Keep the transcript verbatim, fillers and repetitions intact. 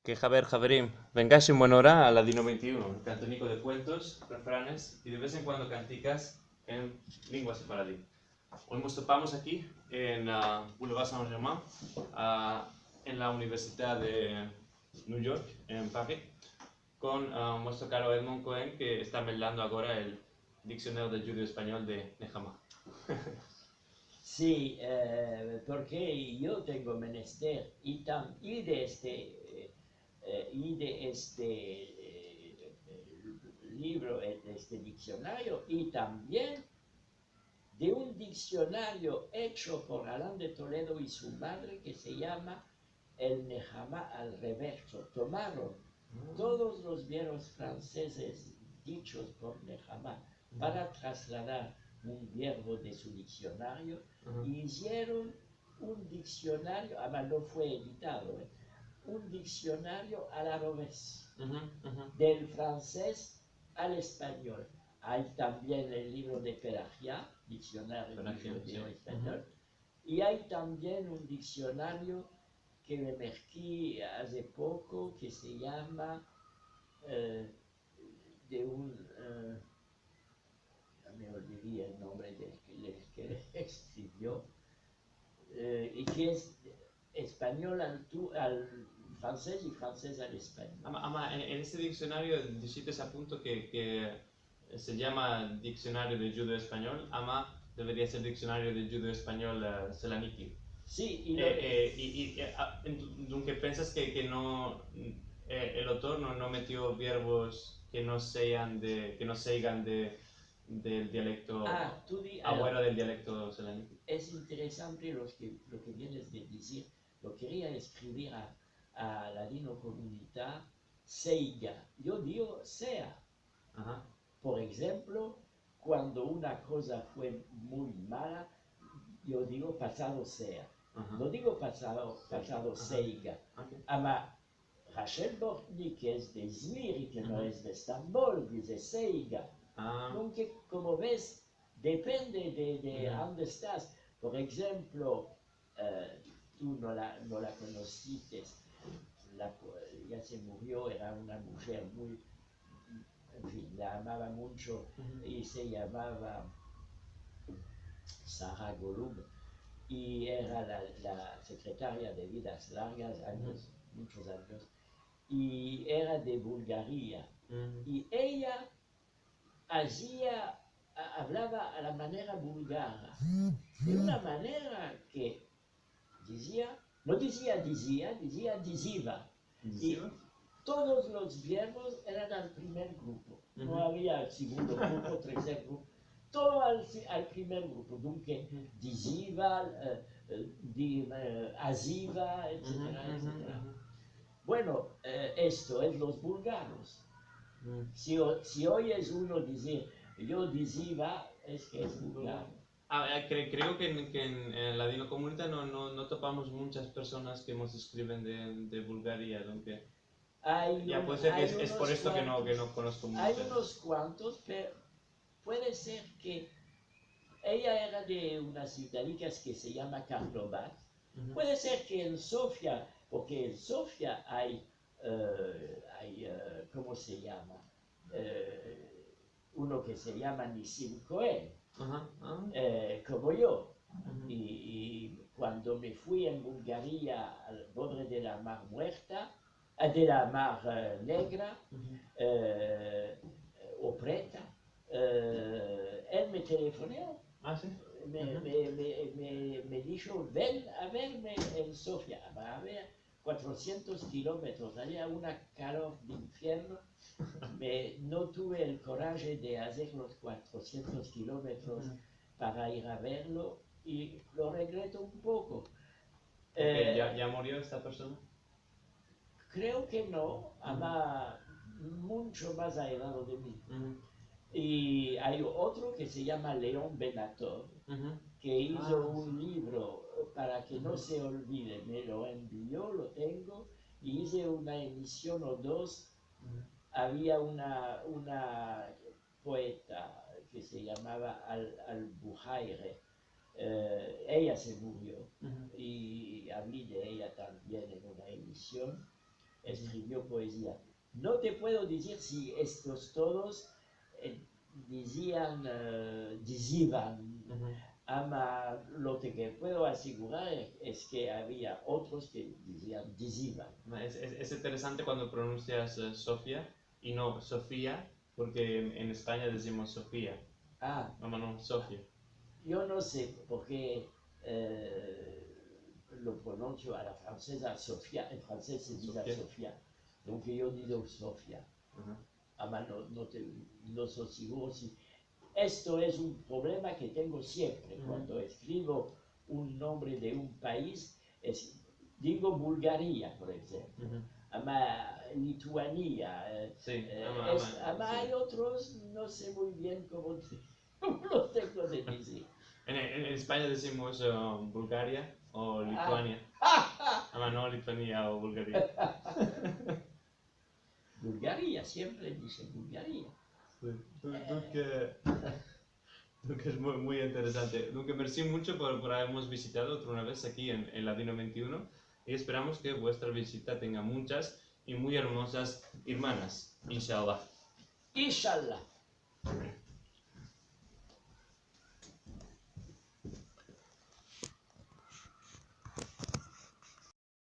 Ke haber, haverim, vengash en buena ora a Ladino vente i uno, el kantoniko de kuentos, refranes i de vez en kuando kantikas en lengua sefaradi. Oy mos topamos aki en, ah, Boulevard Saint-Germain, ah, en la Universidad de New York, en París, kon, ah, muestro karo Edmond Cohen, ke esta meldando agora el Diccionario de Djudeo-Espanyol de Nehama. Si, eh, porke yo tengo menester, i tam-, i de este, eh, eh, i de este, eh, livro, eh, de este diksionario, i tambien de un diksionario echo por Alain de Toledo i su madre, ke se yama el Nehama al reverso. Tomaron todos los verbos fransezes dichos por Nehama para trasladar un verbo de su diksionario i izieron un diksionario, ama no fue editado, eh, un diksionario al reverso, del fransez al espanyol. Ay tambien el livro de Pelagia, Diksionario Pelagia, si. Djudeo-Espanyol, i ay tambien un diksionario ke me merki aze poko, ke se yama, eh, de un, eh, ya me olvidi el nombre del, del ke eskrivio, eh, i ke es espanyol al tu-, al fransez i fransez al espanyol. Ama, ama, en, en este diksionario dishites a punto ke, ke se yama Diksionario de Djudeo-Espanyol, ama deveria ser Diksionario de Djudeo-Espanyol, eh, Selanikil. Si, i lo... Eh, eh, i, i, eh, a, en, dunke pensas ke, ke no, eh, el autor no, no metio verbos ke no sean de, ke no saigan de, del dialekto, a, tu di-, a, afuera del dialekto selanikil. Es interesante lo ke, lo ke vienes de dizir. Lo keria eskrivir a, a Ladinokomunita, saiga. Yo digo sea. Por enshemplo, kuando una koza fue muy mala, yo digo pasado sea. No digo pasado, pasado saiga. Ama Rachel Bortnick, ke es de Izmir i ke no es de Estambol, dize saiga. Aunke, komo ves, depende de, de ande estas. Por enshemplo, eh, tu no la, no la konosites. La ko-, ya se murio, era una mujer muy, en fin, la amava muncho i se yamava Sara Golub i era la, la sekretaria de Vidas Largas anyos, munchos anyos, i era de Bulgaria. I eya azia, a-, avlava a la manera bulgara, de una manera ke dizia, no dizia dizia, dizia diziva. I todos los verbos eran al primer grupo. No avia segundo grupo, terser grupo. Todo al, al primer grupo. Dunke, diziva, eh, eh, di-, eh, aziva, etsetera, etsetera. Bueno, eh, esto es los bulgaros. Si o-, si oyes uno dizir, "Yo diziva", es ke es bulgaro. A, eh, kre-, kreo ke en, ke en, eh, Ladinokomunita no, no, no topamos munchas personas ke mos eskriven de, de Bulgaria, aunke ya puede ser ke es, es por esto ke no, ke no konosko munchas. Ay unos kuantos, pero puede ser ke eya era de unas italikas ke se yama Karlovac. Puede ser ke en Sofia, porke en Sofia ay, eh, ay, eh, komo se yama? Eh, uno ke se yama Nisim Cohen, eh, komo yo. I, i kuando me fui en Bulgaria al borde de la Mar Muerta, eh, de la Mar, eh, Negra, eh, o Preta, eh, el me telefoneo. Me, me, me, me, me disho, "Ven a verme en Sofia." Va a ver, kuatrosientos kilometros, avia una kalor de infierno. Me, no tuve el koraje de azer los kuatrosientos kilometros para ir a verlo i lo regreto un poko. Eh, ya, ya murio esta persona? Kreo ke no, ama muncho mas aevado de mi. I ay otro ke se yama Leon Benatov, ke izo un livro para ke no se olvide, me lo envio, lo tengo, i ize una emision o dos. Avia una, una poeta ke se yamava Al-, Albuhaire, Eh, eya se murio i avli de eya tambien en una emision. Eskrivio poezia. No te puedo dizir si estos todos, eh, dizian, eh, dizivan. Ama lo ke te puedo asigurar es ke avia otros ke dizian dizivan. Es, es, es interesante kuando pronunsias, eh, Sofia i no Sofia, porke en, en Espanya dizimos Sofia. Ah. No, no, Sofia. Yo no se porke, eh, lo pronunsio a la franseza, Sofia, en fransez se dize Sofia. Sofia. Donk yo digo Sofia. Ama no, no te, no so siguro si. Esto es un problema ke tengo siempre. Kuando eskrivo un nombre de un pais, es, digo Bulgaria, por enshemplo. Ama Lituania, eh, si, eh, ama, es, ama, ama si. Ay otros, no se muy bien komo, komo lo tengo de dizir. En, en, en Espanya dizimos, eh, Bulgaria o Lituania. Ama no Lituania o Bulgaria. Bulgaria, siempre dize Bulgaria. Si. Dunke, dunke es muy, muy interesante. Dunke, mersi muncho por, por avermos vizitado otra una vez aki en, en Ladino vente i uno i esperamos ke vuestra vizita tenga munchas i muy ermozas ermanas, inshallah. Inshallah.